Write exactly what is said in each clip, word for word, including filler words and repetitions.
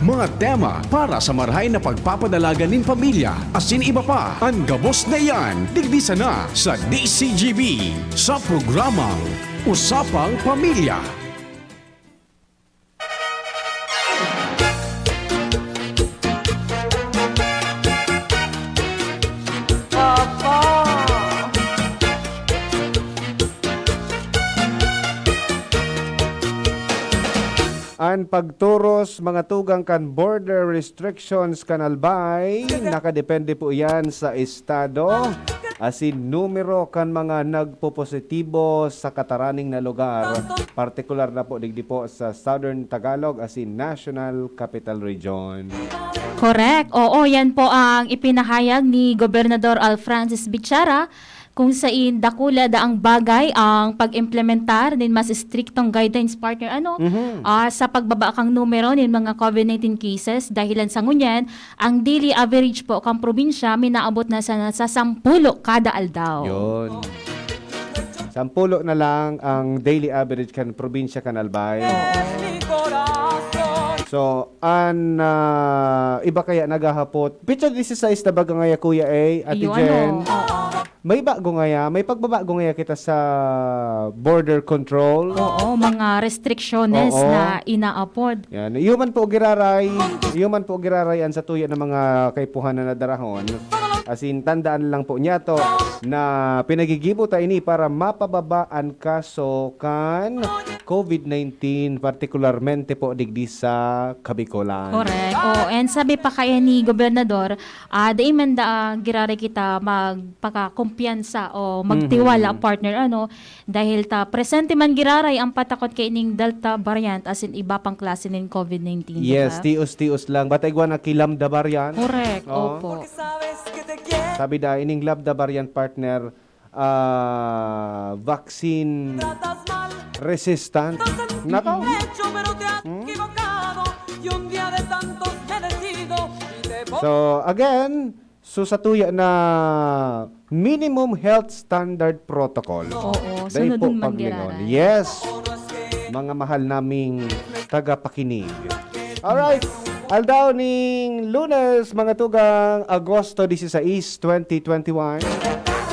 Mga tema para sa marahay na pagpapadalagan nin pamilya, asin iba pa. An gabos na iyan, digdi sana sa D C G B, sa programang Usapang Pamilya. An pagturos, mga tugang, kan border restrictions kan Albay, nakadepende po iyan sa estado asin numero kan mga nagpopositibo sa kataraning na lugar, partikular na po digdi po sa Southern Tagalog asin National Capital Region. Correct. Oo, yan po ang ipinahayag ni Gobernador Al Francis Bichara, kung sain dakula daang bagay ang pag-implementar nin mas estriktong guidelines, partner, ano, Mhm. ah, sa pagbaba kan numero nin mga COVID nineteen cases. Dahilan sa ngunyan, ang daily average po kan probinsya minaabot na sana sa sampulo kada aldaw. Yun. Sampulo na lang ang daily average kan probinsya kan Albay. Oo. So, an, ah, iba kaya naghahapot. Pitsa disisais na baga ngaya, Kuya A, Ate Iyo, Jen? ano, oo. May bago ngaya, may pagbabago ngaya kita sa border control. Oo, mga restrictions Oo. na inaapod. Yan. Iyo man po giraray, iyo man po giraray an satuya na mga kaipuhan na nadarahon. As in, tandaan lang po niyato na pinagigibo ta ini para mapababa an kaso kan COVID nineteen, partikularmente po digdi sa Kabikolan. Correct. Oo, and sabi pa kaya ni Gobernador, ah, dai man da, ah, giraray kita magpakakumpiyansa o magtiwala, Mhm. partner, ano, dahil ta presente man giraray ang patakot kaining Delta variant, as in, iba pang klase nin COVID nineteen, di Yes, ba? tios-tios lang. Bata igwa na ki Lambda variant. Correct, Oo. opo. Sabi da, ining Lambda variant, partner, ah, vaccine resistant. Nako. Hmm? So, again, so satuya na minimum health standard protocol. Oo, Dai sunodon po man paglingon. giraray. Yes. Mga mahal naming tagapakinig. Alright. Aldaw ning Lunes, mga tugang, Agosto dieciséis, twenty twenty-one.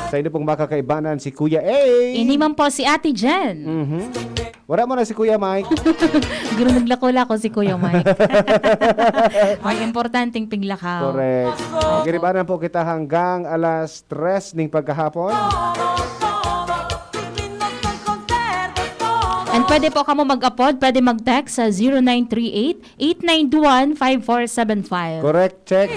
Sa inyo pong makakaibanan, si Kuya A. Ini man po si Ate Jen. Mhm. Wala mo na si Kuya Mike. Guro, naglako-lako si Kuya Mike. May importanteng piglakaw. Correct. Giribanan po kita hanggang alas tres ning pagkahapon. And pwede po kamo mag-apod, pwede mag-text sa zero nine three eight, eight nine two one, five four seven five. Correct, check.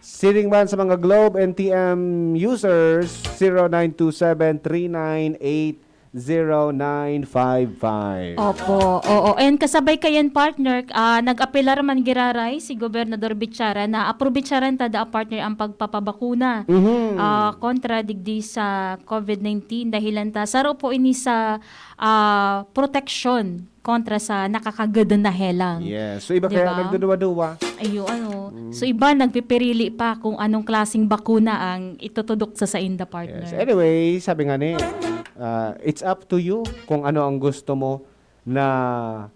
Siring man sa mga Globe and T M users, zero nine two seven, three nine eight, zero nine five five. Opo, oo. And kasabay kayan, partner, ah, nag-apelar man giraray si Gobernador Bichara na aprobetsaran ta daa, partner, ang pagpapabakuna, Mhm. ah, kontra digdi sa COVID nineteen. Dahilan ta, saro po ini sa, ah, proteksyon kontra sa nakakagad na helang. Yes. So, iba Di kaya ba? nagduduwa-duwa. Ayo, ano. Mm. So, iba nagpipirili pa kung anong klaseng bakuna ang itutudok sa sainda, partner. Yes. Anyway, sabi nga ni, ah, it's up to you kung ano ang gusto mo na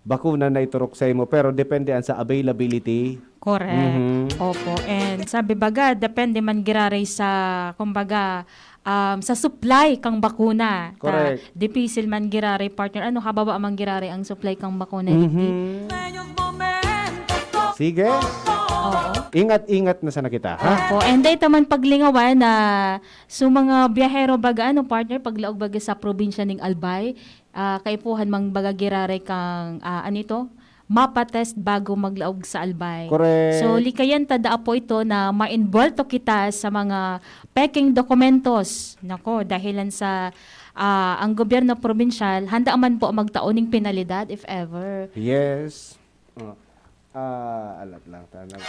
bakuna na iturok sa imo, pero depende yan sa availability. Correct. Mhm. Opo. And sabi baga, depende man giraray sa, kumbaga, um, sa supply kang bakuna. Ta Correct. dipisil man giraray, partner. Ano, hababa man giraray ang supply kang bakuna, Mhm. digdi? Sige. Oo. Ingat-ingat na sana kita, ha? Opo. And dai ta man paglingawan na so mga biyahero baga, ano, partner, paglaog baga sa probinsya ning Albay, ah, kaipuhan man baga giraray kang, ah, ano ito? Mapa-test bago maglaog sa Albay. Correct. So, likayan ta daa po ito na maenvuelto kita sa mga peking dokumentos. Nako, dahilan sa, ah, ang gobyerno probinsyal, handa man po magtao ning penalidad if ever. Yes. Oh. Ah, alat lang ta nag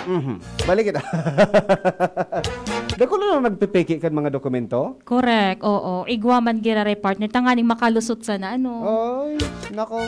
Mhm. Balik kita. Dakula na nagpepeke kan mga dokumento? Correct, oo. Igwa man giraray, partner, tanganing makalusot sana, ano? Ay, nako.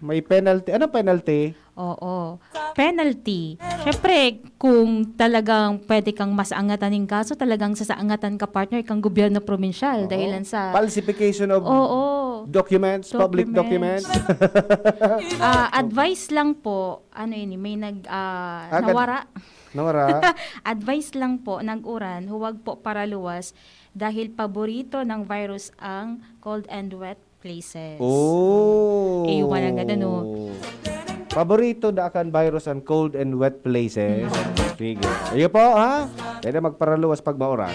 May penalty. Ano penalty? Oo. Penalty. Siyempre, kung talagang pwede kang masaangatan ng kaso, talagang sasaangatan ka, partner, kang gobyerno probinsyal Oo. Dahilan sa... Falsification of Oo. Documents, public Documents. Documents. Ah, advice lang po, ano yun, may nag... ah, Agad- nawara. Nawara. Advice lang po, nag-uran, huwag po paraluwas dahil paborito ng virus ang cold and wet places. Oh. Eh, yung parang ganun, oh. Paborito na kan virus ang cold and wet places. Sige. Iyo po, ha? Pwede magparaluwas pag mauran.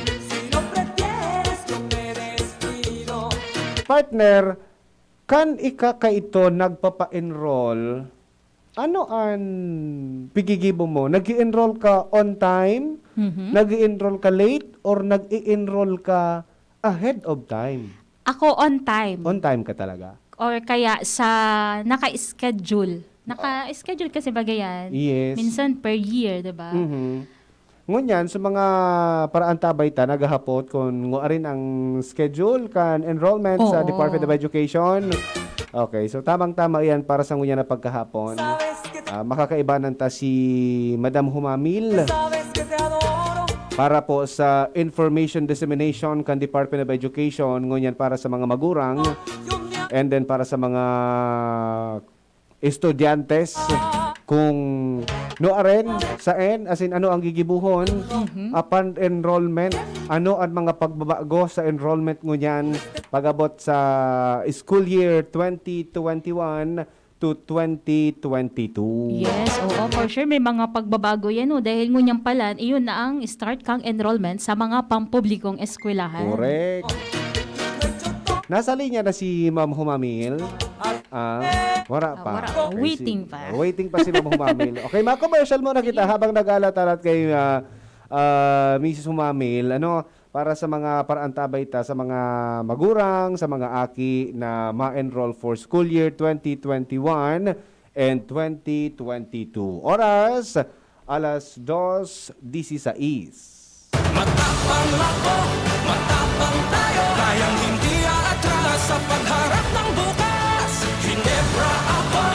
Partner, kan ika kaito nagpapa-enroll, ano an pigigibo mo? Nag-i-enroll ka on time? Mhm. Nag-i-enroll ka late? Or nag-i-enroll ka ahead of time? Ako on time. On time ka talaga? Or kaya sa naka-schedule. Naka-schedule kasi bagay yan. Yes. Minsan per year, di ba? Mhm. Ngunyan, sa mga paraantabay ta, naghahapot kung nguarin ang schedule kan enrollment sa Oo. Department of Education. Okay, so tamang-tama iyan para sa ngunyan na pagkahapon. Ah, makakaibanan ta si Madam Humamil para po sa information dissemination kan Department of Education, ngunyan para sa mga magurang, and then para sa mga estudyante, kung nuaren, saen, asin ano ang gigibohon apan enrollment, ano an mga pagbabago sa enrollment ngunyan pag-abot sa school year twenty twenty-one to twenty twenty-two. Yes, oo, for sure. May mga pagbabago yan, oh, dahil ngunyan pala, iyon na ang start kang enrollment sa mga pampublikong eskwelahan. Correct. Nasa linya na si Ma'am Humamil. Ah, wala Ah, pa. wala pa. Okay, Waiting sige. pa. Waiting pa si Ma'am Humamil. Okay, mga commercial muna kita habang nag-alat-alat kay ah, ah, Misis Humamil. Ano, para sa mga paraantabay ta, sa mga magurang, sa mga aki na ma-enroll for school year twenty twenty-one and twenty twenty-two. Oras, alas dos disisais. Matapang ako, matapang tayo. Kayang hindi aatras sa pagharap ng bukas. Hinebra ako,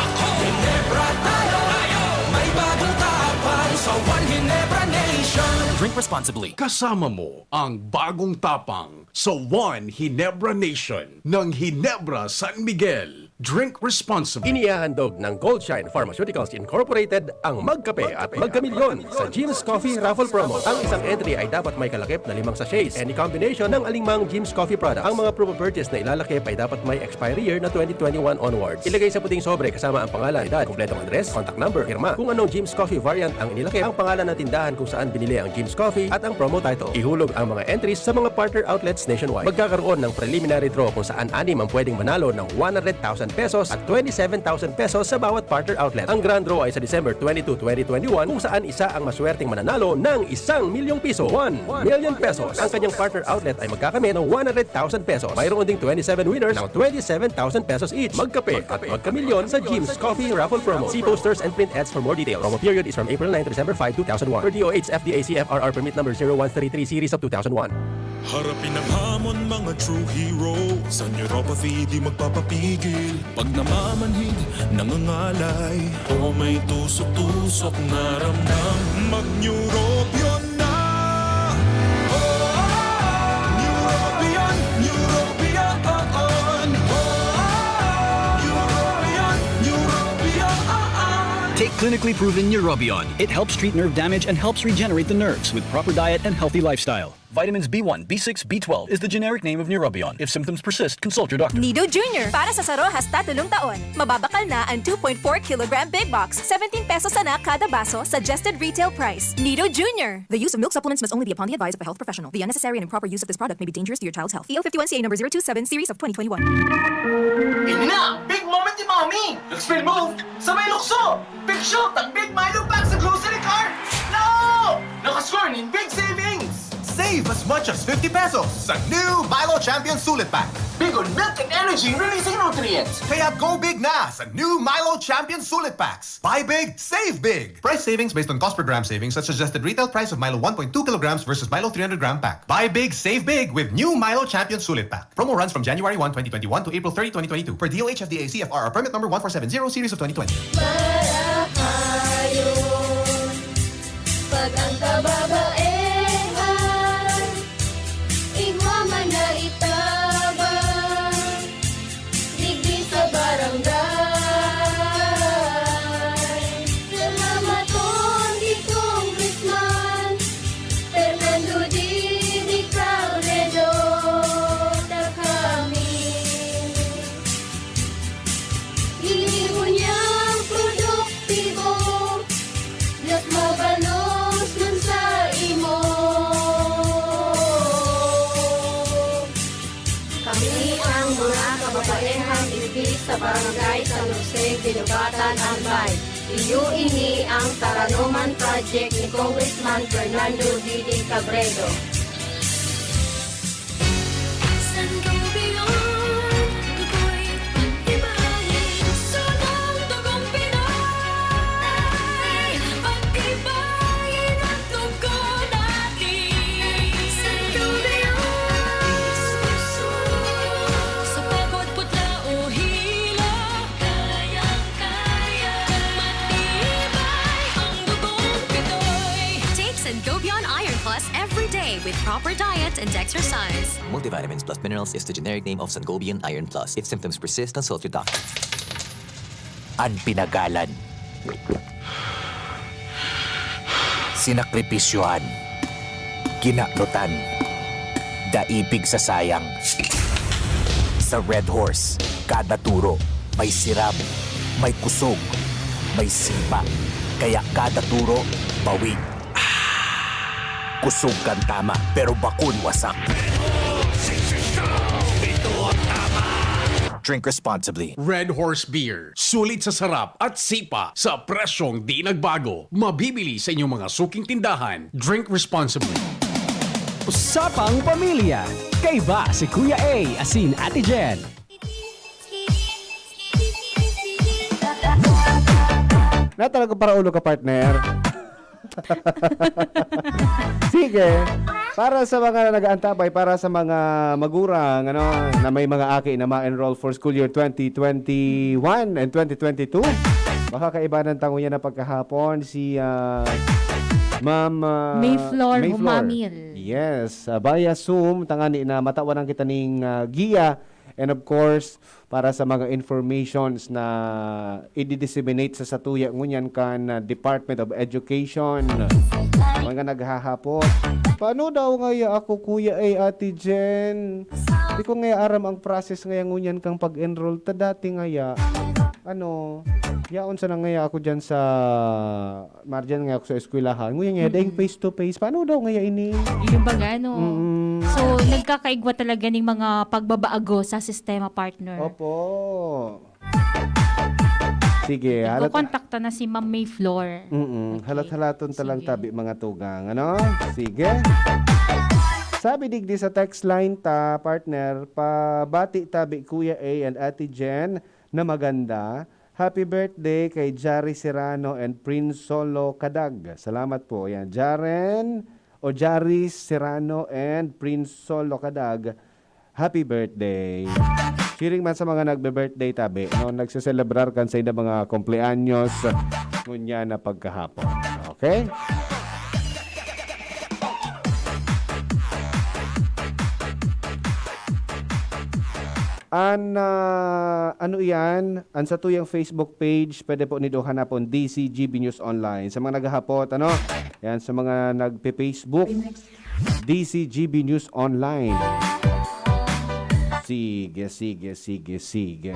Hinebra tayo. May bagong tapang sa One Hinebra Nation. Drink responsibly. Kasama mo ang bagong tapang sa One Hinebra Nation ng Hinebra San Miguel. Drink responsibly. Inihahandog ng Goldshine Pharmaceuticals Incorporated ang Magkape at Magkamilyon sa Jim's Coffee Raffle Promo. Ang isang entry ay dapat may kalakip na limang sachets, any combination ng alingmang Jim's Coffee product. Ang mga proof of purchase na ilalakip ay dapat may expiry year na twenty twenty-one onwards. Ilagay sa puting sobre kasama ang pangalan, edad, kompletong address, contact number, pirma. Kung anong Jim's Coffee variant ang inilakip, ang pangalan ng tindahan kung saan binili ang Jim's Coffee at ang promo title. Ihulog ang mga entries sa mga partner outlets nationwide. Magkakaroon ng preliminary draw kung saan anim ang pwedeng manalo ng one hundred thousand pesos at twenty-seven thousand pesos sa bawat partner outlet. Ang grand draw ay sa December twenty-two, twenty twenty-one, kung saan isa ang maswerteng mananalo ng isang milyong piso, one million pesos. Ang kanyang partner outlet ay magkakamit ng one hundred thousand pesos. Mayroon ding twenty-seven winners ng twenty-seven thousand pesos each. Magkape at magkamilyon sa Jim's Coffee Raffle Promo. See posters and print ads for more details. Promo period is from April nine to December five, two thousand one. Per D O H F D A C F R R permit number zero one three three series of two thousand one. Harapin ang hamon, mga true hero. Sa neuropathy, di magpapapigil. Pag namamanhid, nangangalay, o may tusok-tusok na ramdam, mag-Neurobion na! Neurobion, Neurobion, oo. Neurobion, Neurobion, oo. Take clinically proven Neurobion. It helps treat nerve damage and helps regenerate the nerves with proper diet and healthy lifestyle. Vitamins B one, B six, B twelve is the generic name of Neurobion. If symptoms persist, consult your doctor. Nido Junior, para sa sarohas tatulong taon. Mababakal na ang two point four kilogram big box, seventeen pesos sana kada baso, suggested retail price. Nido Junior. The use of milk supplements must only be upon the advice of a health professional. The unnecessary and improper use of this product may be dangerous to your child's health. E O fifty-one C A number zero two seven series of twenty twenty-one. Ini na! Big moment ni Mommy! Nag-spin move! Sabay lukso! Big shoot ang Big Milo pack sa grocery cart! No! Nakascore nin big savings! Save as much as fifty pesos sa new Milo Champion Sulit Pack. Big Good milk and energy releasing nutrients. Kaya go big na sa new Milo Champion Sulit Packs. Buy big, save big. Price savings based on cost per gram savings at suggested retail price of Milo one point two kilograms versus Milo three hundred gram pack. Buy big, save big with new Milo Champion Sulit Pack. Promo runs from January one, twenty twenty-one to April thirty, twenty twenty-two. Per D O H F D A C F R or permit number one four seven zero series of twenty twenty. Marahayon pag ang kababaehan igwa man na itabang digdi sa barangay. Salamaton ki Congressman Fernando Didi Cabredo ta kami. Ini ngunyan produktibo, mas mabalos man sa imo. Kami ang mga kababaehan digdi sa Barangay San Jose, Guinobatan, Albay. Iyo ini ang Taranoman Project ni Congressman Fernando Didi Cabredo. Sangobion, tukoy, ibahin, sunang dugong Pinoy. Pagtibayin ang dugo natin. Sangobion, sa pagod, putla o hilo, kayang-kaya. Kung matibay ang dugong Pinoy. Take Sangobion Iron Plus every day with proper diet and exercise. Multivitamins plus minerals is the generic name of Sangobion Iron Plus. If symptoms persist, consult your doctor. An pinagalan, sinakripisyohan, kinaknutan, daipig sa sayang. Sa Red Horse, kada turo may siram, may kusog, may sipa, kaya kada turo, bawi. Kusog kan tama, pero bakun wasak. Drink responsibly. Red Horse Beer. Sulit sa sarap at sipa sa presyong di nagbago. Mabibili sa inyong mga suking tindahan. Drink responsibly. Usapang Pamilya. Kaiba si Kuya A asin Ate Jen. Na talaga para ulo ka, partner. Sige. Para sa mga nag-aantabay, para sa mga magurang ano, na may mga aki na ma-enroll for school year twenty twenty-one and twenty twenty-two, makakaibanan tango yan na pagkahapon si ah, Ma'am ah, Mayflor Humamil. Yes, ah, via Zoom, tangani na matawan kita ning ah, giya. And of course, para sa mga informations na i-disseminate sa satuya ngunyan kan ah, Department of Education. Mga naghahapot. Paano daw ngaya ako, Kuya, eh, Ate Jen? Di ko ngaya aram ang process ngaya ngunyan kang pag-enroll. Ta dati ngaya, ano, yaon sana ngaya ako dyan sa Marjan nga ako sa eskwelahan. Nguya nga, daing face to face. Paano daw ngaya ini? Yung baga, no? Mm. So, nagkakaigwa talaga ning mga pagbabaago sa sistema, partner. Opo. Sige, halat Kukontakta na si Ma'am May Flor. Mm-mm. Okay. Halat-halaton ta lang Sige. Tabi, mga tugang, ano? Sige. Sabi digdi sa text line ta, partner, pabati tabi Kuya A and Ate Jen na maganda. Happy birthday kay Jari Serrano and Prince Solo Kadag. Salamat po. Yan, Jaren o Jari Serrano and Prince Solo Kadag. Happy birthday. Cheering man sa mga nagbe-birthday tabi, no, nagseselebrar kan sa mga kumpleanyos ngunya na pagkahapon. Okay? An ah, ano iyan? An satuyang Facebook page, pwede po nindo hanapon, D C G B News Online. Sa mga naghahapot, ano? Yan, sa mga nagpe-Facebook, D C G B News Online. Sige, sige, sige, sige.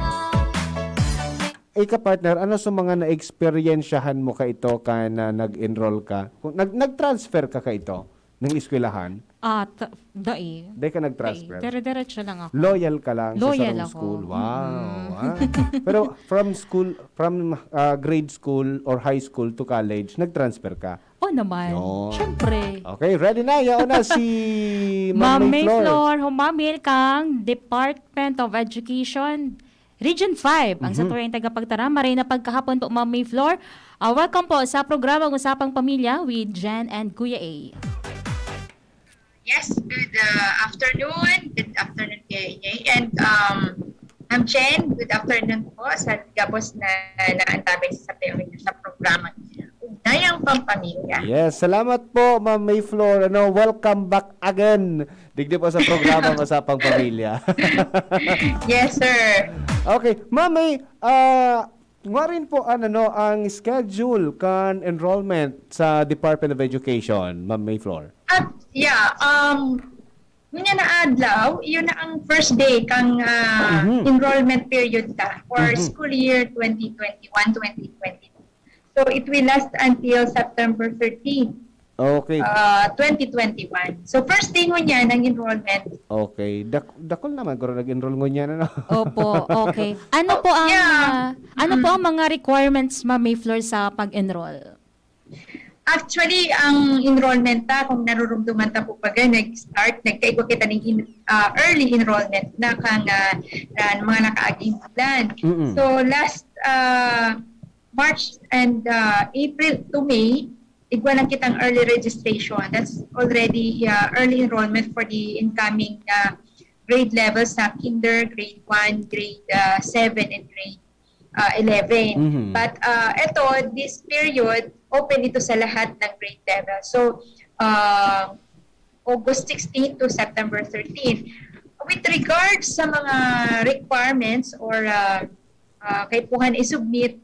Ika, partner, ano sa mga na-eksperyensyahan mo kaito kan ah, nag-enroll ka? Kung nag nag-transfer ka kaito? ng eskwelahan? Ah, t- dai. Dai ka nag-transfer? Dai. Dire-diretso lang ako. Loyal ka lang sa Loyal sarong ako. School. Wow. Mm. Ah. Pero from school, from ah, grade school or high school to college, nag-transfer ka? Oh naman. Yun. Siyempre. Okay, ready na. Yaon na si Ma'am Ma'am May May Flor. Flor, humamil kang Department of Education, Region five. Ang Mhm. satuyang tagapagtaram, maray na pagkahapon po, Ma'am May Flor. Ah, welcome po sa programang Usapang Pamilya with Jen and Kuya A. Yes, good uh, afternoon. Good afternoon, Kuya Inyoy. And um, Ma'am Jen, good afternoon po sa gabos na naantabay sa sabi sa programa Ugnayang Pampamilya. Yes, salamat po, Ma'am May Flor. Ano, welcome back again. Digdi po sa programa Usapang Pamilya. Yes, sir. Okay, Ma'am May, ah, ngwarin po an, ano, ang schedule kan enrollment sa Department of Education, Ma'am May Flor? At yeah, um, ngunyan na adlaw, yun na ang first day kang ah, Mhm. enrollment period ta for Mhm. school year twenty twenty-one, twenty twenty-two. So it will last until September thirteen, Okay. uh, twenty twenty-one. So first day ngunyan ang enrollment. Okay. Dak- dakol naman, guro nag-enroll ngunyan, ano? Opo, okay. Ano po ang Yeah. ah, ano po ang mga requirements, Ma'am May Flor, sa pag-enroll? Actually, ang enrollment ta, kung narurumduman ta po pag nag-start, nagkaigwa kita ng in, ah, early enrollment na kang ah, ah, mga nakaaging bulan. Mm-mm. So last ah, March and ah, April to May, igwa lang kitang early registration. That's already ah, early enrollment for the incoming ah, grade level sa kinder, grade one, grade ah, seven, and grade ah, eleven. Mhm. But ah, eto, this period, open ito sa lahat ng grade level. So, ah, August sixteen to September thirteen. With regards sa mga requirements or ah, ah, kaipuhan i-submit,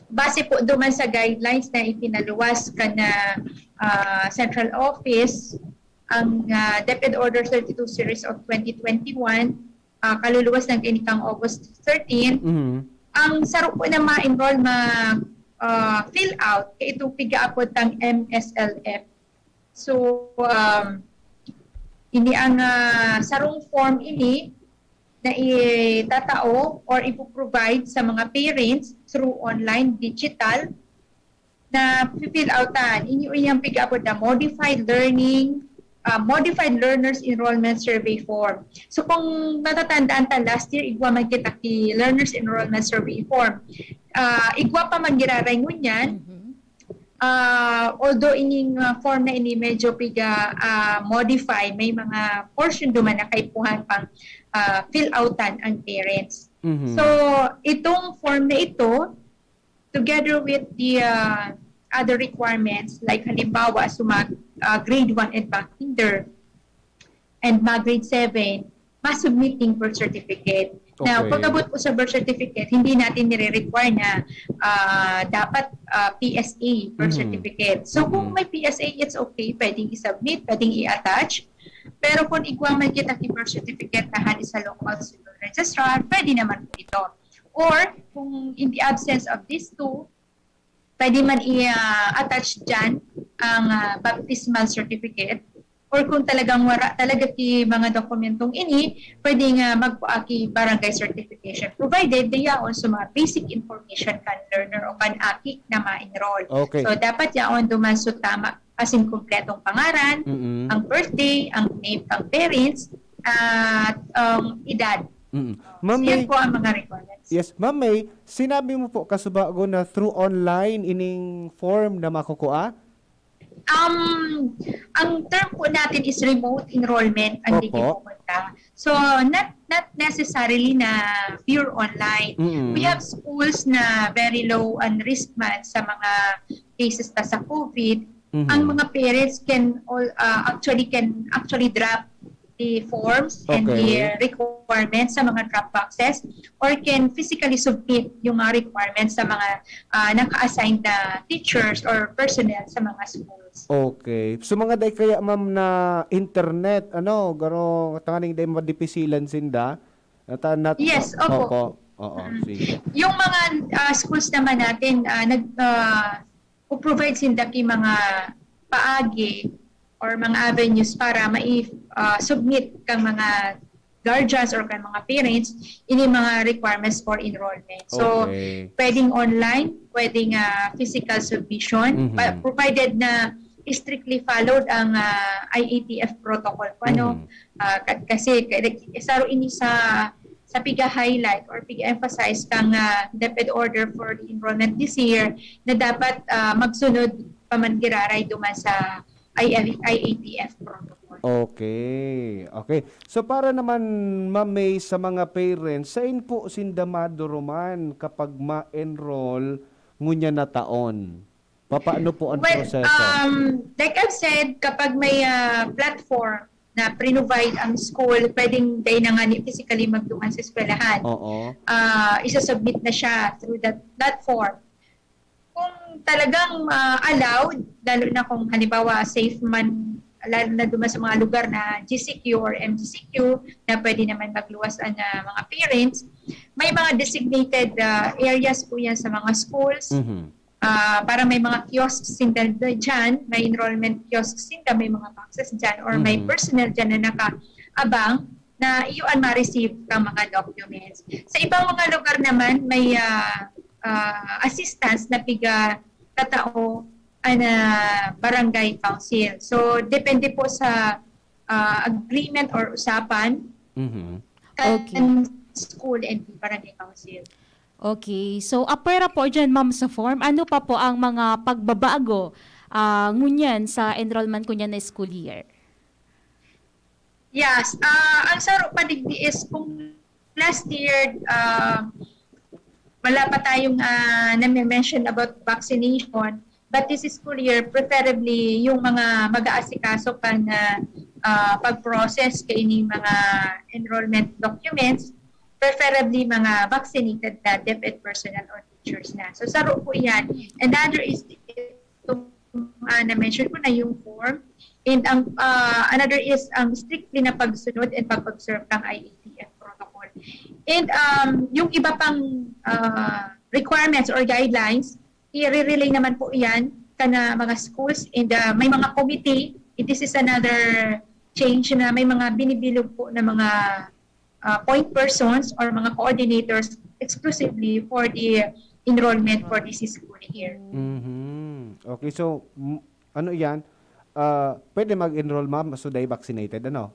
base po duman sa guidelines na ipinaluwas kan ah, Central Office, ang ah, DepEd Order thirty-two Series of twenty twenty-one, ah, kaluluwas lang kaini kang August thirteen, Mhm. ang saro po na ma-enroll, ma ah, fill out, kay ito pigaapod tang M S L F. So, um, ini ang ah, sarong form ini na itatao or ipo-provide sa mga parents through online, digital, na fill outan. Inyo iyang pigaapod na modified learning, ah, modified learners enrollment survey form. So kung natatandaan ta, last year, igwa man kita ki learners enrollment survey form. Ah, igwa pa man giraray ngunyan, Mhm. ah, although ining ah, form na ini medyo piga ah, modify, may mga portion duman na kaipuhan pang ah, fill outan ang parents. Mhm. So, itong form na ito, together with the ah, other requirements, like halimbawa, sa mga ah, grade one and back kinder, and mga grade seven, masubmit ning birth certificate. Now, Okay. pag-abot po sa birth certificate, hindi natin nire-require na ah, dapat ah, P S A birth Mhm. certificate. So, kung Mhm. may P S A, it's okay. Pwedeng i-submit, pwedeng i-attach. Pero kung igwa man kita ki birth certificate na hali sa local civil registrar, pwede naman po ito. Or, kung in the absence of these two, pwede man i-attach dyan ang ah, baptismal certificate. Or kung talagang wala talaga ki mga dokumentong ini, pwede nga magpaki barangay certification, provided they are also mga basic information kan learner o kan aki na ma-enroll. Okay. So, dapat yaon duman so tama asin kumpletong pangaran, Mm-mm. ang birthday, ang name, ang parents, at ang edad. Mm-mm. So, Ma'am yan May, po ang mga requirements. Yes, Ma'am May, sinabi mo po kasubago na through online ining form na makukua? Um, ang term po natin is remote enrollment ang Opo. digin pumunta. So, not not necessarily na pure online. Mm-mm. We have schools na very low ang risk man sa mga cases ta sa COVID. Mhm. Ang mga parents can all, uh, actually can actually drop the forms and Okay. the requirements sa mga drop boxes or can physically submit yung mga requirements sa mga ah, naka-assign na teachers or personnel sa mga schools. Okay. So, mga day kaya, ma'am, na internet, ano, garo, tanganing day madipisilan sinda? Nata-, nat- Yes, opo. Opo. Oo, Mm. sige. Yung mga ah, schools naman natin, ah, nag, ah, provide sinda ki mga paagi or mga avenues para mai-, ah, submit kang mga guardians or kang mga parents ini mga requirements for enrollment. So, Okay. pwedeng online, pwedeng ah, physical submission, Mhm. pa- provided na strictly followed ang ah, I A T F protocol. Kung ano, Mhm. ah, ka- kasi ka- saro ini sa sa piga-highlight or piga-emphasize kang ah, DepEd order for the enrollment this year na dapat ah, magsunod pa man giraray duman sa I A T F protocol. Okay. Okay. So para naman, Ma'am May, sa mga parents, sain po sinda maduruman kapag ma-enroll ngunyan na taon? Papaano po ang Well, proseso? um, like I've said, kapag may ah, platform na pre-provide ang school, pwedeng dahil na nga ni physically magduman sa eskwelahan. Oo. Ah, isasubmit na siya through that platform. Kung talagang ah, allowed, lalo na kung halimbawa safe man, lalo na duman sa mga lugar na G C Q or M G C Q na pwede naman magluwas ang ah, mga parents, may mga designated ah, areas po yan sa mga schools Mhm. ah, para may mga kiosks sinda dyan, may enrollment kiosks sinda, may mga boxes dyan, or may Mhm. personnel dyan na nakaabang na iyo ang ma-receive kang mga documents. Sa ibang mga lugar naman, may ah, ah, assistance na piga tatao ang ah, barangay council. So, depende po sa ah, agreement or usapan Mhm. kan Okay. school and barangay council. Okay. So, apwera po dyan, ma'am, sa form, ano pa po ang mga pagbabago ah, ngunyan sa enrollment ko niyan na school year? Yes. Ah, ang saro pa digdi is kung last year, ah, wala pa tayong ah, na-mention about vaccination, but this school year, preferably yung mga mag-aasikaso pa na ah, pag-process kaini mga enrollment documents, preferably mga vaccinated na DepEd personnel or teachers na. So, saro po yan. Another is itong ah, na-mention ko na yung form. And ang ah, another is ang strictly na pagsunod and pag-observe ng I A T F protocol. And um, yung iba pang ah, requirements or guidelines, i-relay naman po yan kana mga schools and ah, may mga committee. This is another change na may mga binibilog po na mga ah, point persons or mga coordinators exclusively for the enrollment for this school year. Mhm. Okay, so m- ano 'yan? Ah, pwede mag-enroll, ma'am, so dai vaccinated, ano?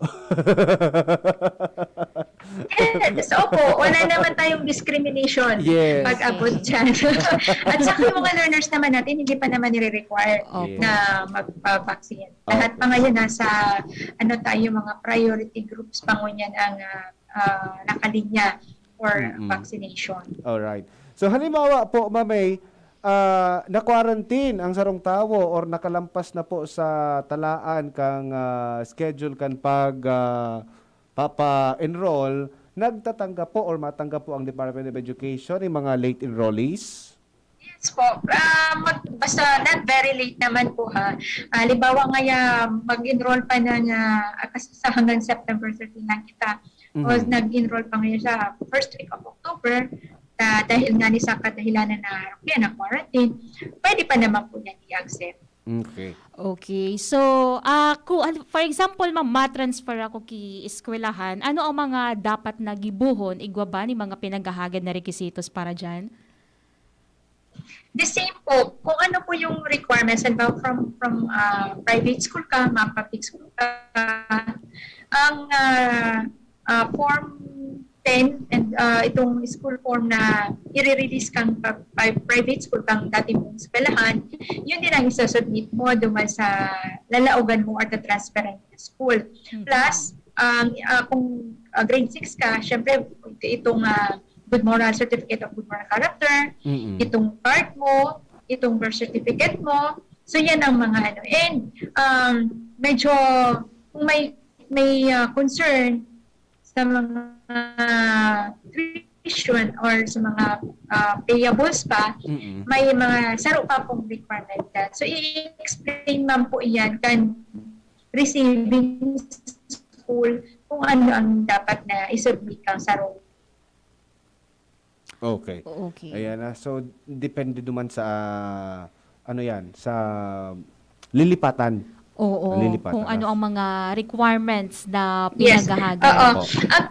Yes, opo, wala naman tayong discrimination Yes. pag abot dyan. At saka yung mga learners naman natin, hindi pa naman nire-require Opo. na magpa-vaccine. Lahat pa ngayon nasa ano tayo, mga priority groups pa ngunyan ang ah, ah, nakalinya for Mm-mm. vaccination. Alright. So halimbawa po, Ma'am May, ah, na-quarantine ang sarong tawo or nakalampas na po sa talaan kang ah, schedule kan pag ah, papa-enroll, nagtatanggap po or matanggap po ang Department of Education yung mga late enrollees? Yes po. Ah, mag, basta not very late naman po ha. Ah, halimbawa ngayon, mag-enroll pa na nga, ah, kasi sa hanggang September thirteen lang kita. O Mhm. nag-enroll pa ngayon sa first week of October, ah, dahil nga ni sa kadahilanan na, okay, na quarantine, pwede pa naman po yan i-accept. Okay. Okay. So, ah, ku- ano- for example, ma'am, ma-transfer ako ki eskwelahan, ano ang mga dapat na gibohon, igwa ba ni mga pinaghahagad na requisitos para dyan? The same po, kung ano po yung requirements, halimbawa from, from ah, private school ka, ma-public school ka, ang ah, ah, form ten and ah, itong school form na i-release kang pa- pa- private school, kang dati mong eskwelahan, yun din ang isasubmit mo duman sa lalaogan mo or tatransferan mo na school. Plus, ang ah, kung ah, grade six ka, syempre, itong ah, good moral, certificate of good moral character, Mm-mm. itong card mo, itong birth certificate mo. So, yan ang mga ano. And um, medyo kung may may ah, concern sa mga tuition or sa mga ah, payables pa, Mm-mm. may mga saro pa pong requirement yan. So, i-explain man po yan kan receiving school kung ano ang dapat na i-submit kang saro. Okay. Okay. Ayan na. So, depende naman sa, ano yan, sa lilipatan. Oo, Nalilipat, kung ah. ano ang mga requirements na Yes. pinaghahaga. Oo. Opo. At,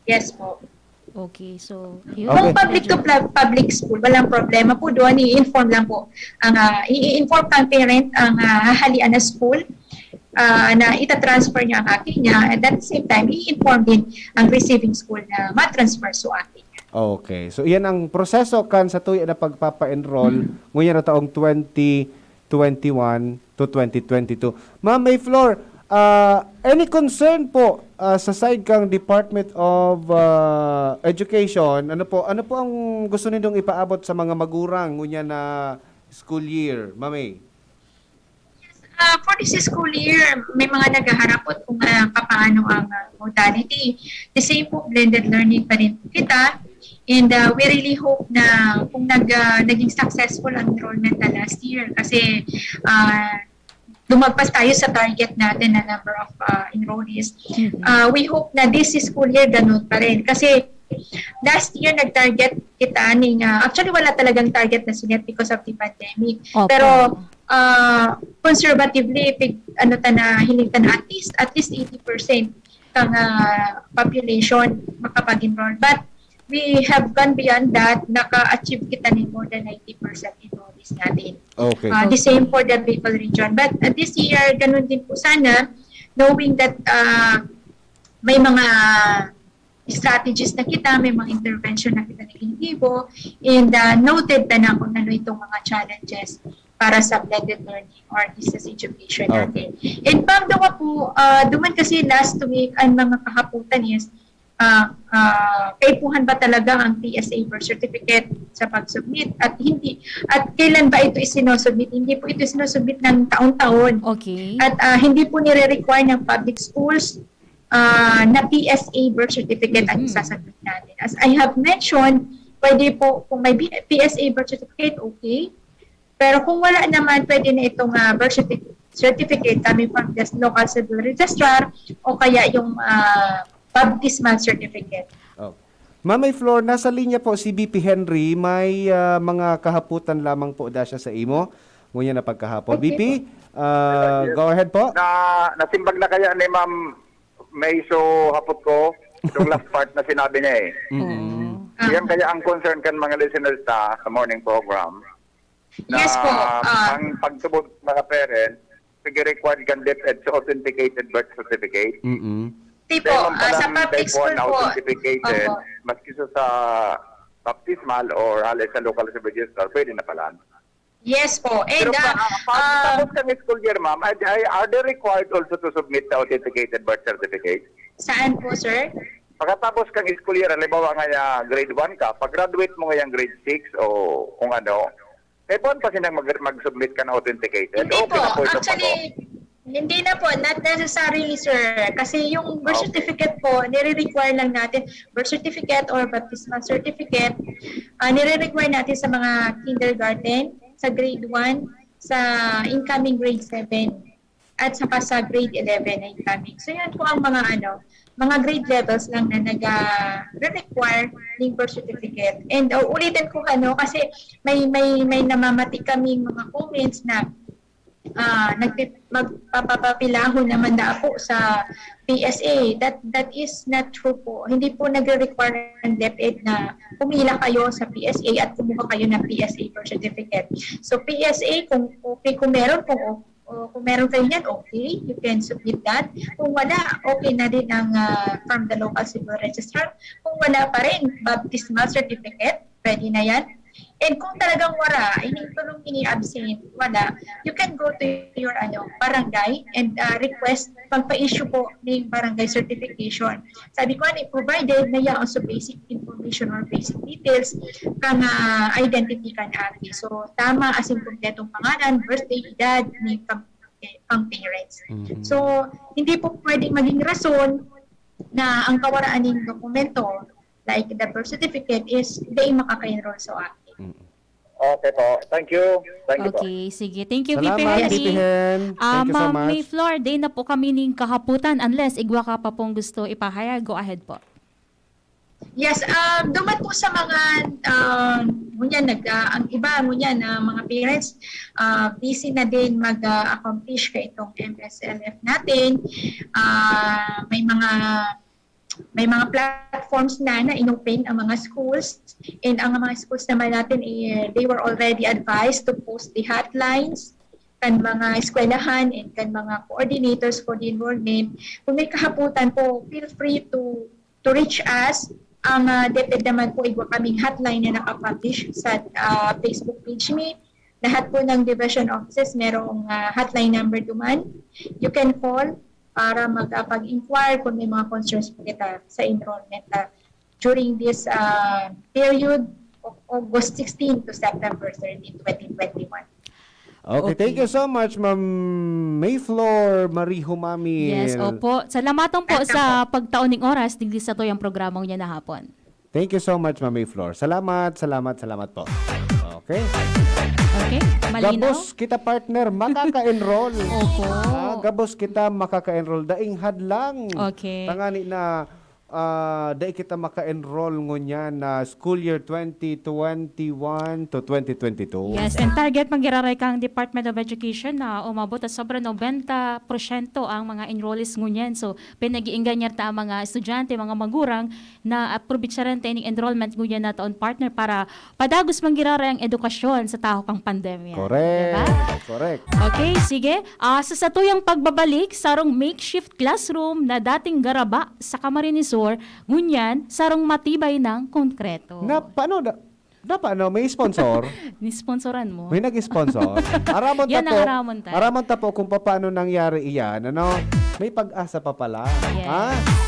yes po. Okay, so, Okay. Kung public to pla- public school, walang problema po doon. I-inform lang po. Ang, ah, i-inform ng parent ang ah, hahalian na school ah, na ita-transfer niya ang aki niya. And at the same time, i-inform din ang receiving school na matransfer so aki niya. Okay. So, iyan ang proseso kan sa tuya na pagpapa-enroll ngunyan na taong twenty twenty-one to twenty twenty-two. Ma'am May Flor, ah, any concern po ah, sa side kang Department of ah, Education? Ano po, ano po ang gusto ninyong ipaabot sa mga magurang ngunyan na school year, Ma'am May? Uh, for this school year, may mga naghaharapot kung uh, paano ang uh, modality. The same po, blended learning pa rin po kita. And uh, we really hope na kung nag, uh, naging successful ang enrollment na last year kasi uh, lumagpas tayo sa target natin na number of uh, enrollees. Uh, we hope na this school year ganun pa rin. Kasi last year nag-target kita ning, uh, actually wala talagang target na sinet because of the pandemic. Opo. Pero uh, conservatively, pig, ano ta na, hiling ta na at least, at least eighty percent kang uh, population makapag-enroll. But we have gone beyond that, naka-achieve kita ni more than ninety percent enrollees natin. Okay. Uh, the same for the Bicol region. But uh, this year, ganun din po sana, knowing that uh, may mga strategies na kita, may mga intervention na kita na ginigibo, and uh, noted na na kung ano itong mga challenges para sa blended learning or distance education Okay. natin. And panggawa po, uh, duman kasi last week, ang mga kahaputan is, uh, uh, kaipuhan ba talaga ang P S A birth certificate sa pag-submit? At hindi, at kailan ba ito isinosubmit? Hindi po ito isinosubmit ng taon-taon. Okay. At uh, hindi po nire-require ng public schools uh, na P S A birth certificate ang Mhm. isasubmit natin. As I have mentioned, pwede po, kung may B- P S A birth certificate, okay. Pero kung wala naman, pwede na itong uh, birth certi- certificate coming from the local civil registrar o kaya yung uh, baptismal certificate. Oh. Ma'am May Flor, nasa linya po si B P Henry. May ah, mga kahaputan lamang po da siya sa imo. Ngunyan na pagkahapon. Okay B P, ah, go ahead po. Na nasimbag na kaya ni Ma'am May, so hapot ko itong last part na sinabi niya eh. Mm-mm. Ah, Yan kaya ang concern kan mga listeners ta sa morning program. Na Yes po, ah. Ang pagsubod mga parents, sige required kan DepEd sa authenticated birth certificate. Mm-mm. Di po, Kaya ah, sa palang public type school one na po. authenticated, Opo. Maski sa, sa baptismal or hali sa local civil registrar, pwede na pala. Yes po. And Pero ah, pa, pa, ah, tapos ng school year, ma'am, are, are they required also to submit the authenticated birth certificate? Saan po, sir? Pagkatapos kang school year, halimbawa nga ya, grade one ka, pag-graduate mo ngayang grade six o kung ano, may buwan pa silang mag- mag-submit ka na authenticated? Hindi Okay po. na po itong Actually, hindi na po. Not necessarily, sir. Kasi yung birth Okay. certificate po, nire-require lang natin. Birth certificate or baptismal certificate, ah nire-require natin sa mga kindergarten, sa grade one, sa incoming grade seven, at saka sa grade eleven na incoming. So, yan po ang mga ano, mga grade levels lang na nag-require ng birth certificate. And uh, ulitin ko ano, kasi may may may namamati kaming mga comments na ah nagpi- magpapapilahon naman na po sa P S A. That that is not true po. Hindi po nagre-require ang DepEd na pumila kayo sa P S A at kumuha kayo ng P S A birth certificate. So P S A, kung okay, kung meron, kung o, kung meron kayo niyan, okay, you can submit that. Kung wala, okay na din ang ah, from the local civil registrar. Kung wala pa rin, baptismal certificate, pwede na yan. And kung talagang wala, ining tulong ini absent, wala, you can go to your ano, barangay and ah, request, magpa-issue po ng barangay certification. Sabi ko, ano, provided na yaon sa basic information or basic details kang ah, identity kan aki. So, tama as in kompletong pangalan, birthday, edad, ni pang, pang parents. Mhm. So, hindi po pwedeng maging rason na ang kawaraan ng dokumento, like the birth certificate, is di makaka-enroll sa aki. Mm. Okay po. Thank you. Thank you po. Okay, sige. Thank you, V P Salamat, Henry. V P Hen. Ah, Thank you so Ma'am much. May Flor, day na po kami ning kahaputan. Unless igwa ka pa pong gusto ipahayag, go ahead po. Yes, um, duman po sa mga, um, ngunyan, nag, ah, ang iba, ngunyan, na mga parents, ah, busy na din mag, ah, accomplish ka itong M S L F natin. Ah, may mga, may mga platforms na na inopen ang mga schools, and ang mga schools naman natin, eh, they were already advised to post the hotlines kan mga eskwelahan and kan mga coordinators for the enrollment. Kung may kahaputan po, feel free to to reach us. Ang, ah, DepEd naman po, igwa kaming hotline na nakapublish sa, ah, Facebook page mi. Lahat po ng division offices merong, ah, hotline number duman. You can call para mag, ah, pag-inquire kung may mga concerns po kita sa enrollment, ah, during this, ah, period of August sixteen to September thirty, twenty twenty-one. Okay, thank Okay. you so much, Ma'am Mayflor Marie Humamil. Yes, opo. Salamaton po Welcome sa pagtao ning oras digdi sa tuyang programa niya na hapon. Thank you so much, Ma'am Mayflor. Salamat, salamat, salamat po. Okay. Okay? Malinaw? Gabos kita, partner, makaka-enroll. Opo. Ah, gabos kita makaka-enroll. Daing hadlang. Okay. Tangani na ah, dai kita maka-enroll ngunyan na school year twenty twenty-one to twenty twenty-two. Yes, and target man giraray kang Department of Education na umabot sa sobra nobenta porsyento ang mga enrollees ngunyan. So, pinag-iingganyar ta ang mga estudyante, mga magurang na aprovecharente ining enrollment ngunyan na taon, partner, para padagos man giraray ang edukasyon sa tahaw kang pandemya. Correct. Diba? Correct. Okay, sige. Ah, sa satuyang pagbabalik, sarong makeshift classroom na dating garaba sa Camarines Sur, ngunyan, sarong matibay ng konkreto. Na paano na, na paano may sponsor? Nisponsoran mo. May nag-sponsor? Aramon Yan ta ang po. aramon ta. Aramon ta po kung paano nangyari iyan, ano? May pag-asa pa pala. Yes. Ha?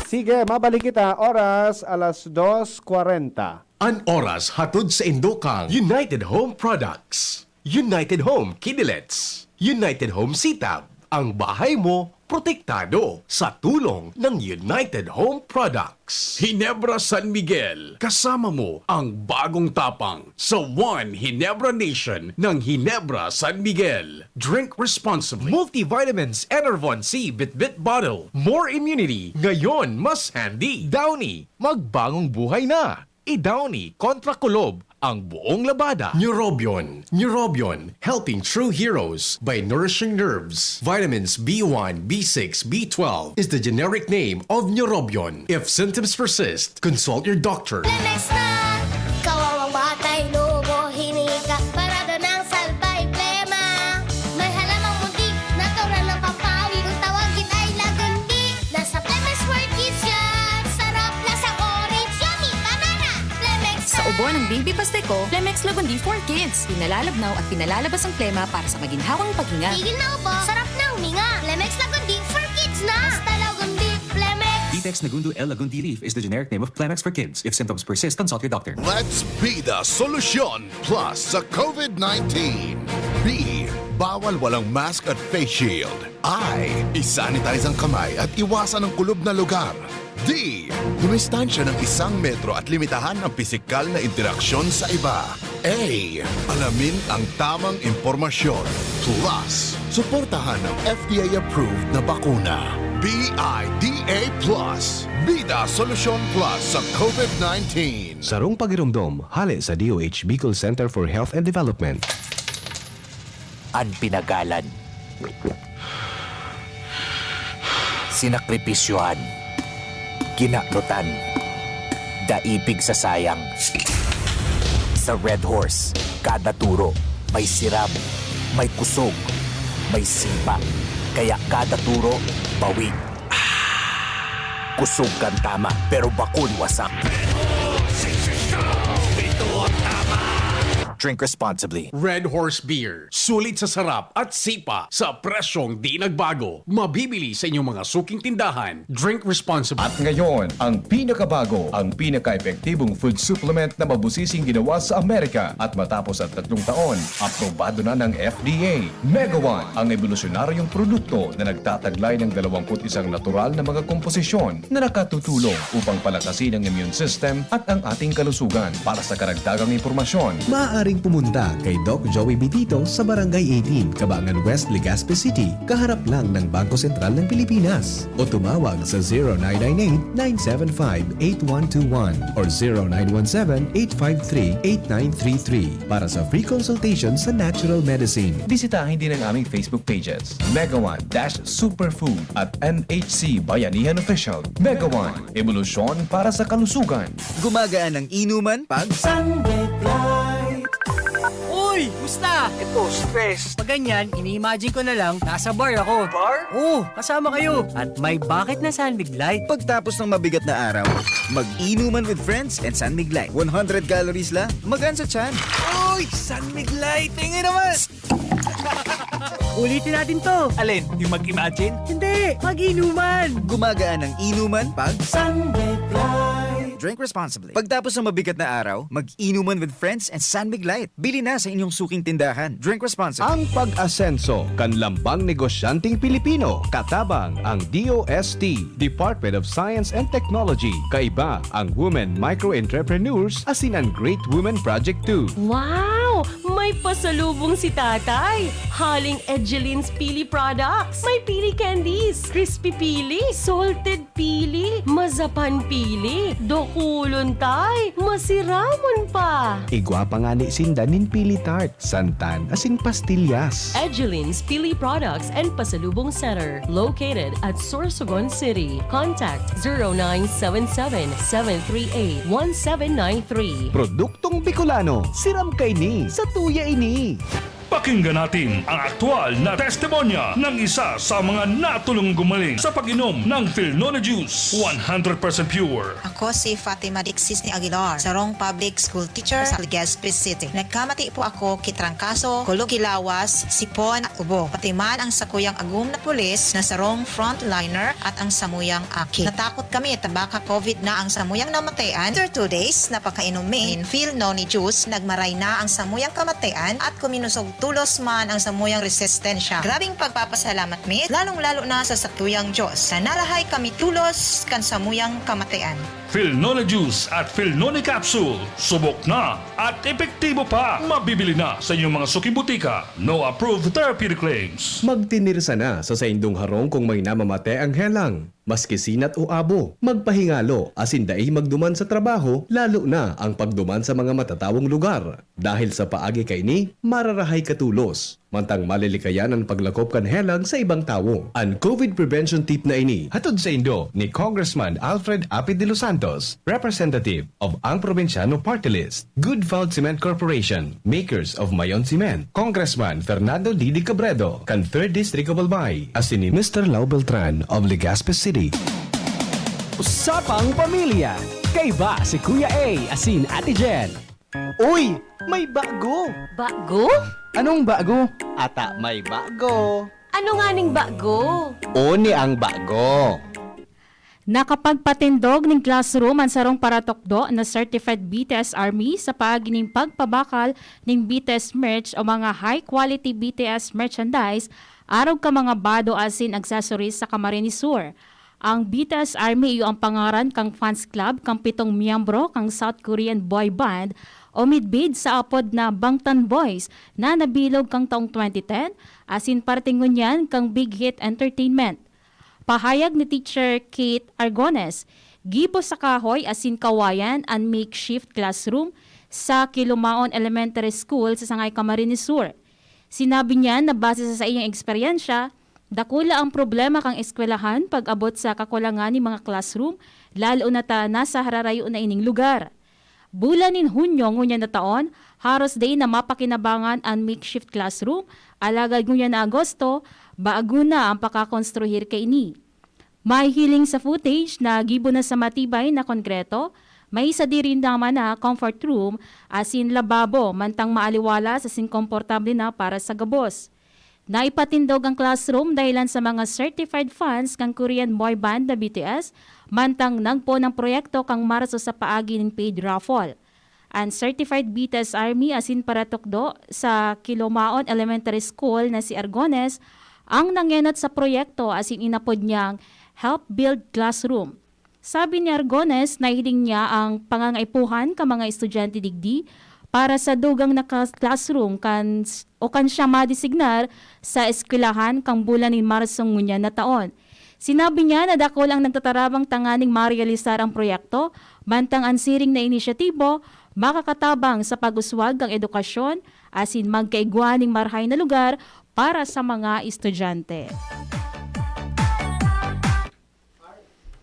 Sige, mabalik kita. Oras, alas dos kwarenta. An oras hatod sa indokang United Home Products. United Home Kidilets. United Home Sitab. Ang bahay mo, protektado sa tulong ng United Home Products. Ginebra San Miguel, kasama mo ang bagong tapang sa One Ginebra Nation ng Ginebra San Miguel. Drink responsibly. Multivitamins Enervon C Bitbit Bottle. More immunity, ngayon mas handy. Downy, magbagong buhay na. I-Downy kontra kulob ang buong labada. Neurobion. Neurobion, helping true heroes by nourishing nerves. Vitamins B one, B six, B twelve is the generic name of Neurobion. If symptoms persist, consult your doctor. Lemex na! Kawawang batay, lobo, hiningi ka. Parada ng salbay, plema. May halamang muntik, natural na pampawi. Kung tawagin ay lagundi. Nasa Lemex World Kids yan. Sarap, lasang orange, yummy, banana. Lemex Sa ubo ng baby pasteko, Lemex Lagundi for Kids. Pinalalabnaw at pinalalabas ang plema para sa maginhawang paghinga. Tigil na ubo, sarap na huminga. Lemex Lagundi for Kids na. Basta Lagundi, Lemex. Vitex Nagundo L Lagundi Leaf is the generic name of Plemex for kids. If symptoms persist, consult your doctor. Let's be the solution plus sa COVID-nineteen. B, bawal walang mask at face shield. I, isanitize ang kamay at iwasan ang kulob na lugar. D, dumistansya ng isang metro at limitahan ang pisikal na interaksyon sa iba. A, alamin ang tamang impormasyon. Plus, suportahan ang F D A-approved na bakuna. B I D A plus. Bida Solusyon Plus sa COVID nineteen. Sarong pagiromdom, hale sa D O H Bicol Center for Health and Development. An pinagalan, sinakripisyohan, kinanutan, daipig sa sayang. Sa Red Horse, kada turo may sirab, may kusog, may sipa. Kaya kada turo, bawig. Kusog kan tama, pero bakun wasak. Drink responsibly. Red Horse Beer. Sulit sa sarap at sipa sa presyong di nagbago. Mabibili sa inyong mga suking tindahan. Drink responsibly. At ngayon, ang pinakabago, ang pinaka-epektibong food supplement na mabusising ginawa sa Amerika. At matapos ang tatlong taon, aprobado na ng F D A. Mega One, ang ebolusyonaryong produkto na nagtataglay ng dalawampu't isang natural na mga komposisyon na nakatutulong upang palakasin ang immune system at ang ating kalusugan. Para sa karagdagang impormasyon, maaari Pumunta kay Doc Joey Bitito sa Barangay eighteen, Cabangan West, Legazpi City, kaharap lang ng Bangko Sentral ng Pilipinas. O tumawag sa zero nine nine eight, nine seven five, eight one two one or zero nine one seven, eight five three, eight nine three three para sa free consultation sa natural medicine. Bisitahin din ang aming Facebook pages, Mega One dash Superfood at M H C Bayanihan Official. Mega One, ebolusyon para sa kalusugan. Gumagaan ang inuman pag Sunday Flight. Uy! Musta? Ito, stress. Pag ganyan, ini-imagine ko na lang, nasa bar ako. Bar? Oo, kasama kayo. At may bakit na San Mig Light. Pagtapos ng mabigat na araw, mag-inuman with friends and San Mig Light. One hundred calories lang, magaan sa tiyan. Uy! San Mig Light! Tingin naman! Ulitin natin to. Alin? Yung mag-imagine? Hindi! Mag-inuman! Gumagaan ang inuman pag San Mig Light. Drink responsibly. Pagtapos ng mabigat na araw, mag-inuman with friends and San Mig Light. Bili na sa inyong suking tindahan. Drink responsibly. Ang pag-asenso kan lambang negosyanteng Pilipino, katabang ang D O S T, Department of Science and Technology. Kaiba ang Women Micro Entrepreneurs asin ang Great Women Project two. Wow! May pasalubong si Tatay! Haling Edgeline's Pili Products! May pili candies, crispy pili, salted pili, mazapan pili, dakulon, Tay! Masiramon pa! Igwa pa ngani sinda nin pili tart, santan asin pastillas. Edgeline's Pili Products and Pasalubong Center, located at Sorsogon City. Contact zero nine seven seven, seven three eight, one seven nine three. Produktong Bicolano, siram kaini, satuya ini. Pakinggan natin ang aktual na testimonya ng isa sa mga natulong gumaling sa pag-inom ng Filnone Juice, one hundred percent pure. Ako si Fatima Dixis ni Aguilar, sarong public school teacher sa Legazpi City. Nagkamati po ako ki trangkaso, kulog ki lawas, sipon at ubo. Pati man ang sakuyang agom na pulis na sarong frontliner at ang samuyang aki. Natakot kami ta baka covid na ang samuyang namatayan. After two days na pagkainom mi nin Filnone Juice, nagmaray na ang samuyang kamatayan at kuminusog tolos man ang samuyang resistensya. Grabing pagpapasalamat mi, lalong-lalo na sa satuyang Diyos, na narahay kami tolos kan samuyang kamatayan. Filnone Juice at Filnone Capsule, subok na at epektibo pa. Mabibili na sa inyong mga suking butika. No approved therapeutic claims. Magtinirsa na sa saindong harong kung may namamate ang helang. Maski sinat o abo, magpahingalo asin dai magduman sa trabaho, lalo na ang pagduman sa mga matatawong lugar. Dahil sa paagi kaini, mararahay ka tolos, mantang malilikayan an paglakop kan helang sa ibang tawo. An covid prevention tip na ini, hatod saindo ni Congressman Alfred Apid de los Santos, representative of Ang Probinsyano Party List. Good Food Cement Corporation, makers of Mayon Cement. Congressman Fernando Didi Cabredo, kan Third District of Albay. Asin ni Mister Lau Beltran of Legazpi City. Usapang Pamilya. Kaiba si Kuya A asin Ate Jen. Uy! May bago! Bago? Anong bago? Ata may bago. Ano nga ning bago? Oni ang bago. Nakapagpatindog nin classroom an sarong paratukdo na certified B T S Army sa paagi nin pagpabakal nin B T S merch o mga high-quality B T S merchandise arog kan mga bado asin accessories sa Camarines Sur. Ang B T S Army iyo ang pangaran kan fans club kan pitong miyembro kan South Korean boy band o midbid sa apod na Bangtan Boys na nabilog kan taong twenty ten asin parte ngunyan kan Big Hit Entertainment. Pahayag ni Teacher Kate Argones, gibo sa kahoy asin kawayan an makeshift classroom sa Kilumaon Elementary School sa Sangay, Camarines Sur. Sinabi niya na base sa saiyang eksperyensya, dakula ang problema kan eskwelahan pag-abot sa kakulangan nin mga classroom, lalo na ta nasa hararayo na ining lugar. Bulan nin Hunyo ngunyan na taon, haros dai na mapakinabangan an makeshift classroom, alagad ngunyan na Agosto, bago na an pakakonstruhir kaini. Mahihiling sa footage na gibo na sa matibay na konkreto, may sadiri naman na comfort room asin lababo, mantang maaliwalas asin komportable na para sa gabos. Naipatindog ang classroom dahilan sa mga certified fans kan Korean boy band na B T S, mantang nagpoon ang proyekto kan Marso sa paagi nin paid raffle. An certified B T S Army asin paratukdo sa Kilomaon Elementary School na si Argones ang nangenot sa proyekto asin inapod niyang Help Build Classroom. Sabi ni Argones, nahiling niya ang pangangaipuhan kan mga estudyante digdi para sa dugang na kas-, classroom kan s-, o kan siya madesignar sa eskwelahan kan bulan nin Marso ngunyan na taon. Sinabi niya na dakul ang nagtatarabang tanganing marealisar ang proyekto, mantang an siring na inisyatibo makakatabang sa pag-uswag kan edukasyon asin magkaigwa nin marahay na lugar para sa mga estudyante.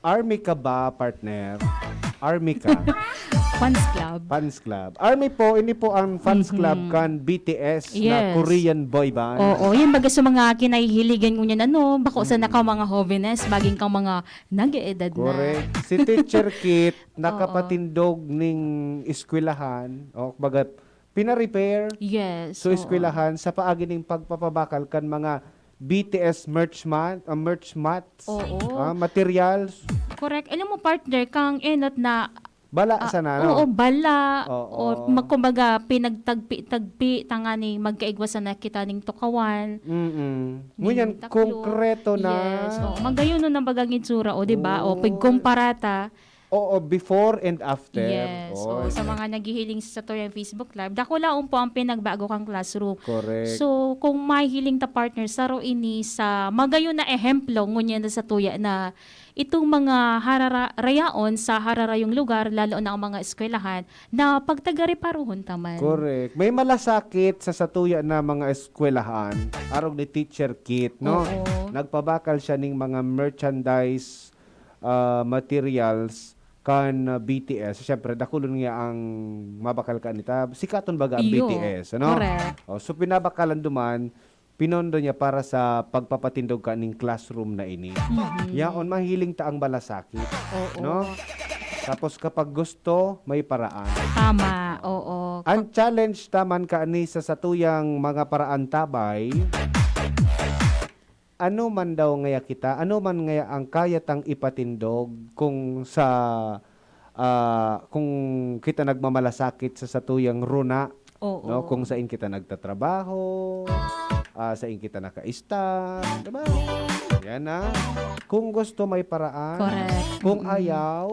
Army ka ba, partner? Army ka? Fans Club. Fans club. Army po, ini po ang fans club Mhm. kan B T S na Yes. Korean boy band. Oo, yun baga sa mga kinahihiligan ngunyan, ano, bako sa nakaw mga hobenes, maging kang mga nag-eedad na. Correct. Si Teacher Kit, nakapatindog ning eskwelahan, o baga, pina-repair Yes. so Oo. eskwelahan sa paagi ning pagpapabakal kan mga B T S merch mat, ah, merch mats, Oo. ah, materials. Correct. Alam mo, partner, kang enot na Bala ah, sana, no? Oo, bala. Oo. O magkumbaga, pinagtagpi-tagpi, tanganing magkaigwa sana kita ning tukawan. Mm-mm. Ning Ngunyan, taklo. Konkreto na. Yes. O, magayon na bagang itsura, o, di ba? O, Oo. Pagkumpara ta. Oo, before and after. Yes. O, Oy. Sa mga naghihiling sa Tuya Facebook Live, dakulaon po ang pinagbago kang classroom. Correct. So, kung mahihiling ta, partner, saro ini sa magayon na ehemplo ngunyan na sa tuya na itong mga harara-, rayaon sa hararayong lugar, lalo na ang mga eskwelahan, na pagtagareparuhon ta man. Correct. May malasakit sa satuya na mga eskwelahan, arog ni Teacher Kit, no? Oo. Nagpabakal siya ning mga merchandise, ah, materials kan, ah, B T S. Siyempre, dakulon niya ang mabakal ka nita. Sikaton baga ang Iyo. B T S, ano? Correct. Oh, so, pinabakalan duman, pinondo niya para sa pagpapatindog ka ning classroom na ini. Mhm. Yaon, mahiling ta ang malasakit. Oo. No? Tapos kapag gusto, may paraan. Tama, oo. Ang challenge taman kaani sa satuyang mga paraan tabay, ano man daw ngaya kita, ano man ngaya ang kaya tang ipatindog kung sa, ah, kung kita nagmamalasakit sa satuyang runa, Oo. no? Kung sain kita nagtatrabaho, ah, sain kita naka-start, di ba? Yan na. Kung gusto, may paraan. Correct. Kung Mm. ayaw,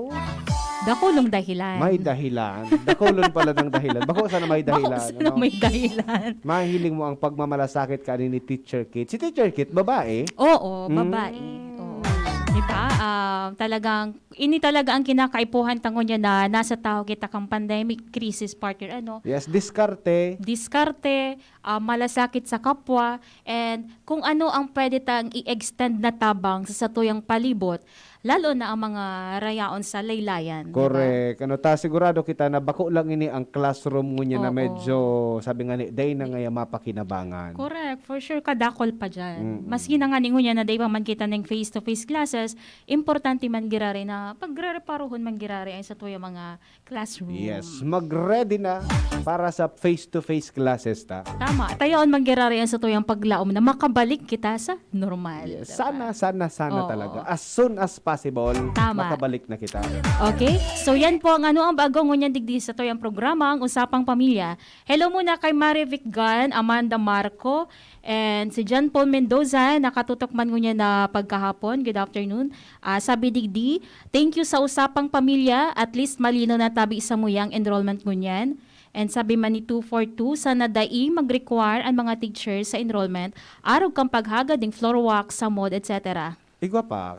Dakulong dahilan. may dahilan. Dakulon pala ng dahilan. Bako sana may Bako dahilan. sana ano? may dahilan. Mahiling mo ang pagmamalasakit kaani ni Teacher Kit. Si Teacher Kit, babae. Oo, Mm. babae. Oo. Di ba? Ah, talagang, ini talaga ang kinakaipuhan tango niya na nasa taho kita kang pandemic, crisis, partner, ano? Yes, diskarte. Diskarte, ah, malasakit sa kapwa, and kung ano ang pwede tang i-extend na tabang sa satuyang palibot, lalo na ang mga rayaon sa laylayan, di ba? Correct. Ano ta, sigurado kita na bako lang ini ang classroom ngunyan na Oo. medyo, sabi nga ni, day na ngaya mapakinabangan. Correct, for sure, kadakol pa dyan. Mm-mm. Maski na nga ningunya na di pa man kita ng face-to-face classes, importante man girari na pagrereparohon man girari ang satuyang mga classroom. Yes, mag-ready na para sa face-to-face classes ta. Tama. Tayaon man girari ang satuyang paglaom na makabalik kita sa normal. Yes. Di ba? Sana, sana, sana Oo. talaga. As soon as possible, Tama. makabalik na kita. Okay? So yan po ang ano ang bago ngunyan digdi satuyang programa, ang Usapang Pamilya. Hello muna kay Marivic Gan, Amanda Marco, and si John Paul Mendoza, nakatutok man ngunyan na pagkahapon. Good afternoon. Ah, sabi digdi, "Thank you sa Usapang Pamilya, at least malinaw na tabi sa muyang enrollment ngunyan." And sabi man ni two four two, "Sana dai mag-require ang mga teacher sa enrollment, arog kan paghagad ning floor wax, samod, et cetera." Igwa pa.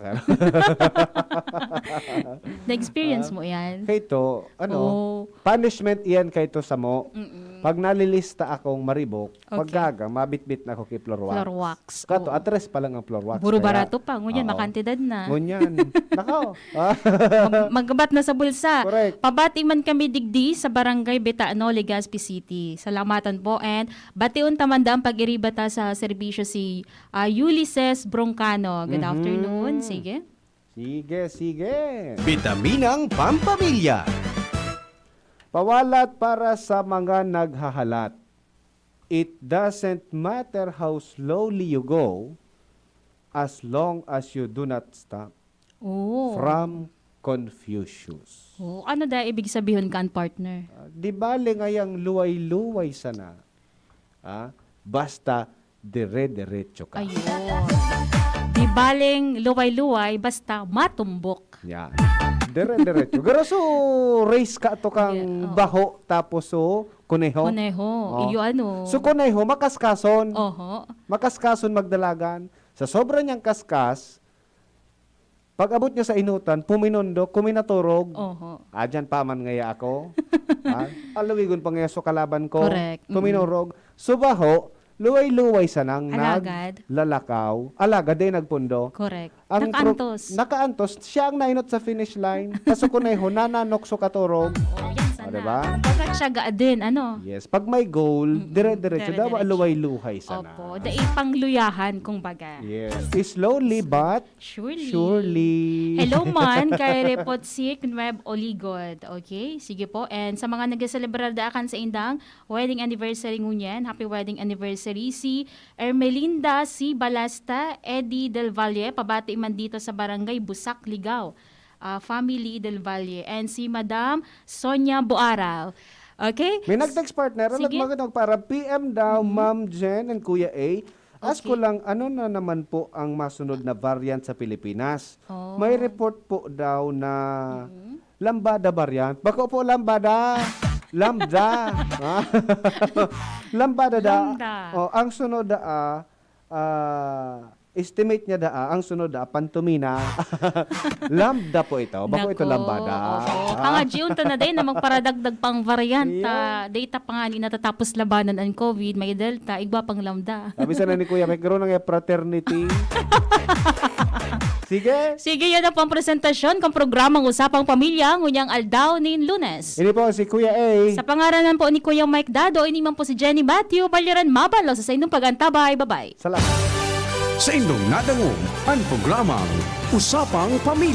Na-experience mo yan? Kay to, ano, Oh. punishment iyan kay to samo. Mm-mm. Pag nalilista akong maribok, Okay. pagkaga, mabitbit na ako kay floor wax. Floor wax. Kato, Oo. atres pa lang ang floor wax. Buro Kaya, barato pa. Ngunyan, oo. makantidad na. Ngunyan. Nakaw. Mag- magbat na sa bulsa. Correct. Pabati man kami digdi sa Barangay Betano, Legazpi City. Salamatan po. And bation ta man daan pag-iriba ta sa serbisyo si, ah, Ulises Broncano. Good Mhm. afternoon. Sige. Sige, sige. Bitaminang Pampamilya. Pawalat para sa mga naghahalat. It doesn't matter how slowly you go, as long as you do not stop Oh. from Confucius. Oh, ano da ibig sabihin kan, partner? Ah, di bale ngayang luway-luway sana. Ah, basta dire-diretso ka. Ayun. Di baling luway-luway, basta matumbok. Yan. Dire-diretso. Garo, so, race ka to kang Yeah, oo. baho tapos so kuneho. Kuneho. Oh. Iyo ano. So kuneho, makaskason. Oho. Makaskason magdalagan. Sa sobra niyang kaskas, pag abot niya sa inutan, puminondok, kuminaturog. Oho. Adyan pa man ngaya ako. Ha? Alawigon pa ngaya so kalaban ko. Correct. Mm. Kuminurog. So baho, luway-luway sanang Alagad. naglalakaw. Alagad, di nagpundo. Correct. Ang pro- Nakaantos. Nakaantos. Siya ang nainot sa finish line. Kaso kuneho, nananok so katurog. Oh, yan sana. O, diba? Pagkat siya ga din, ano? Yes. Pag may goal, Mm-mm. dire-diretso. Dawa Dire-diretso. luway-luhay sana. Opo. Dai pangluyahan, kumbaga. Yes. Slowly but Surely. surely. Hello man kay Repotsik Nueb Oligod. Okay, sige po. And sa mga nagseselebrar daakan sa indang wedding anniversary ngunyan, happy wedding anniversary. Si Ermelinda C. Balasta, Eddie Del Valle, pabati man dito sa Barangay Busak, Ligao. Ah, family Del Valle. And si Madam Sonia Boaral. Okay? May nag-text, partner. Alag Sige. Magandang para P M daw, Mhm. Ma'am Jen and Kuya A. Ask ko Okay. lang, ano na naman po ang masunod na variant sa Pilipinas? Oh. May report po daw na Mhm. lambada variant. Bako po lambada. Lambda. Ha? Lambada da. Lambda. Oh, ang sunod da, ah, ah, estimate niya da, ah, ang sunod da, pantomina. Lambda po ito. Bako ito Nako, lambada. opo. Ah. Kanga June ta na din na magparadag-dag pang variant. Yeah. Ah, data pa nga ni natatapos labanan ang COVID, may Delta, igwa pang Lambda. Sabi sana ni Kuya, may karoon ng fraternity. Sige. Sige, yan na po ang presentasyon kan programang Usapang Pamilya ngunyang aldaw nin Lunes. Ini po si Kuya A. Sa pangaranan po ni Kuya Mike Dado, ini man po si Jenny Matthew, balyaran mabanlaw sa saindong pag-antabay. Bye-bye. Salamat. Sa indong nadangog, ang programang Usapang Pamilya.